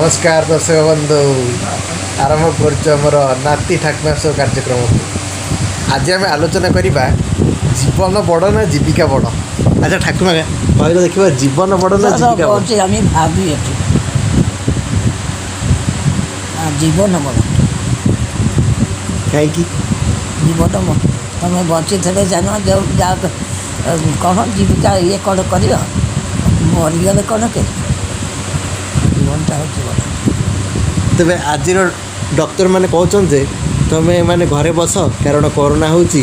ନମସ୍କାର ଦର୍ଶକ ବନ୍ଧୁ, ଆରମ୍ଭ କରୁଛୁ ଆମର ନାତି ଠାକୁମା ଶୋ କାର୍ଯ୍ୟକ୍ରମକୁ। ଆଜି ଆମେ ଆଲୋଚନା କରିବା ଜୀବନ ବଡ଼ ନା ଜୀବିକା ବଡ଼। ଆଚ୍ଛା ଠାକୁମା, କହିଲେ ଦେଖିବା, ଜୀବନ ବଡ଼ ନା ଜୀବିକା ବଡ଼? କହୁଛି ଆମେ ଭାବି ଏଠୁ ଜୀବନ ବଡ଼। କାହିଁକି? ଜୀବନ ତମେ ବଞ୍ଚିଥିଲେ ଜାଣ ଯେଉଁ ଯାହା କ'ଣ ଜୀବିକା ଇଏ କ'ଣ କରିବ, ମରିଗଲେ କ'ଣ କି? ଜୀବନଟା ହେଉଛି ବଡ଼। ତେବେ ଆଜିର ଡକ୍ଟରମାନେ କହୁଛନ୍ତି ଯେ ତୁମେ ମାନେ ଘରେ ବସ, କାରଣ କରୋନା ହେଉଛି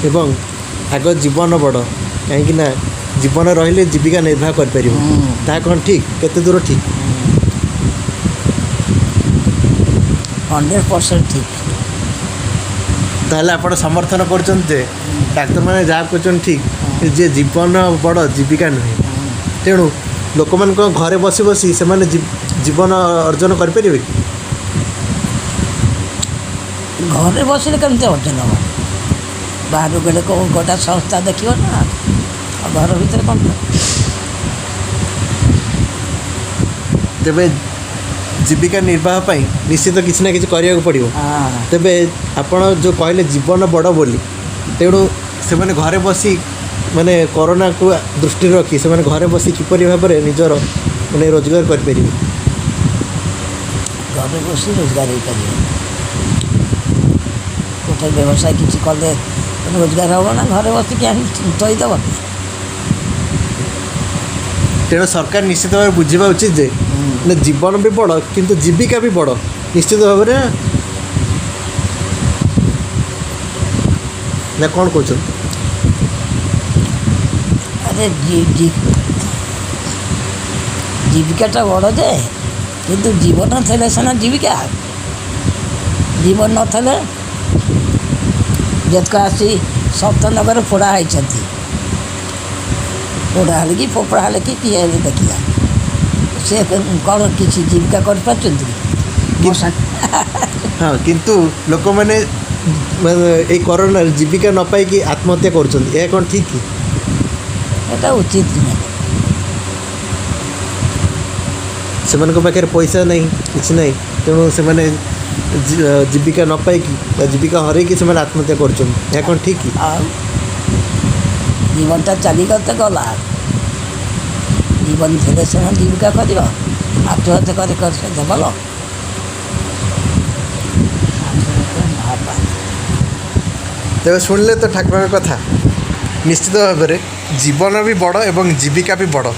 ଏବଂ ଆଗ ଜୀବନ ବଡ଼, କାହିଁକି ନା ଜୀବନ ରହିଲେ ଜୀବିକା ନିର୍ବାହ କରିପାରିବ। ତାହା କ'ଣ ଠିକ୍? କେତେ ଦୂର ଠିକ୍? 100% ଠିକ୍। ତାହେଲେ ଆପଣ ସମର୍ଥନ କରୁଛନ୍ତି ଯେ ଡାକ୍ତରମାନେ ଯାହା କହୁଛନ୍ତି ଠିକ୍, ଯେ ଜୀବନ ବଡ଼ ଜୀବିକା ନୁହେଁ। ତେଣୁ ଲୋକମାନଙ୍କ ଘରେ ବସି ବସି ସେମାନେ ଜୀବନ ଅର୍ଜନ କରିପାରିବେ କି? ଘରେ ବସିଲେ କେମିତି ଅର୍ଜନ ହେବ? ବାହାରକୁ ଗଲେ କେଉଁ ଗୋଟା ସଂସ୍ଥା ଦେଖିବ ନା, ଆଉ ଘର ଭିତରେ କ'ଣ? ତେବେ ଜୀବିକା ନିର୍ବାହ ପାଇଁ ନିଶ୍ଚିତ କିଛି ନା କିଛି କରିବାକୁ ପଡ଼ିବ। ତେବେ ଆପଣ ଯେଉଁ କହିଲେ ଜୀବନ ବଡ଼ ବୋଲି, ତେଣୁ ସେମାନେ ଘରେ ବସି, ମାନେ କରୋନାକୁ ଦୃଷ୍ଟିରେ ରଖି ସେମାନେ ଘରେ ବସି କିପରି ଭାବରେ ନିଜର ମାନେ ରୋଜଗାର କରିପାରିବେ? ଘରେ ବସି ରୋଜଗାର ହେଇପାରିବ? ଗୋଟେ ବ୍ୟବସାୟ କିଛି କଲେ ରୋଜଗାର ହେବ ନା, ଘରେ ବସିକି ଆଣି ଥୋଇଦେବ? ତେଣୁ ସରକାର ନିଶ୍ଚିତ ଭାବରେ ବୁଝିବା ଉଚିତ ଯେ ମାନେ ଜୀବନ ବି ବଡ଼ କିନ୍ତୁ ଜୀବିକା ବି ବଡ଼ ନିଶ୍ଚିତ ଭାବରେ, ନା କ'ଣ କହୁଛନ୍ତି? ଆରେ, ଜୀବିକାଟା ବଡ଼ ଯେ, କିନ୍ତୁ ଜୀବନ ଥିଲେ ସିନା ଜୀବିକା। ଜୀବନ ନଥିଲେ, ଯେତକ ଆସି ସପ୍ତନଗର ପୋଡ଼ା ହେଇଛନ୍ତି, ପୋଡ଼ା ହେଲେ କି ଫୋପଡ଼ା ହେଲେ କି କିଏ ହେଲେ, ଦେଖିବା ସେ କ'ଣ କିଛି ଜୀବିକା କରିପାରୁଛନ୍ତି କି? ହଁ, କିନ୍ତୁ ଲୋକମାନେ ମାନେ ଏଇ କରୋନାରେ ଜୀବିକା ନ ପାଇକି ଆତ୍ମହତ୍ୟା କରୁଛନ୍ତି, ଏହା କ'ଣ ଠିକ୍ କି? ଏଟା ଉଚିତ ନୁହେଁ। ସେମାନଙ୍କ ପାଖରେ ପଇସା ନାହିଁ, କିଛି ନାହିଁ, ତେଣୁ ସେମାନେ ଜୀବିକା ନ ପାଇକି ବା ଜୀବିକା ହରେଇକି ସେମାନେ ଆତ୍ମହତ୍ୟା କରୁଛନ୍ତି, ଏହା କ'ଣ ଠିକ୍ କି? ଆଉ ଜୀବନଟା ଚାଲିଗଲେ ତ ଗଲା। ଜୀବନ ଥିଲେ ସେମାନେ ଜୀବିକା କରିବ। ଆତ୍ମହତ୍ୟା କରି କରି ଭଲ। ତେବେ ଶୁଣିଲେ ତ ଠାକୁରଙ୍କ କଥା, ନିଶ୍ଚିତ ଭାବରେ ଜୀବନ ବି ବଡ଼ ଏବଂ ଜୀବିକା ବି ବଡ଼।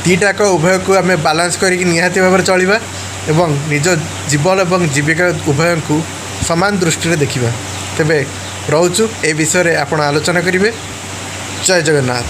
ଦୁଇଟାକ ଉଭୟକୁ ଆମେ ବାଲାନ୍ସ କରିକି ନିହାତି ଭାବରେ ଚଳିବା ଏବଂ ନିଜ ଜୀବନ ଏବଂ ଜୀବିକା ଉଭୟଙ୍କୁ ସମାନ ଦୃଷ୍ଟିରେ ଦେଖିବା। ତେବେ ରହୁଛୁ, ଏ ବିଷୟରେ ଆପଣ ଆଲୋଚନା କରିବେ। ଜୟ ଜଗନ୍ନାଥ।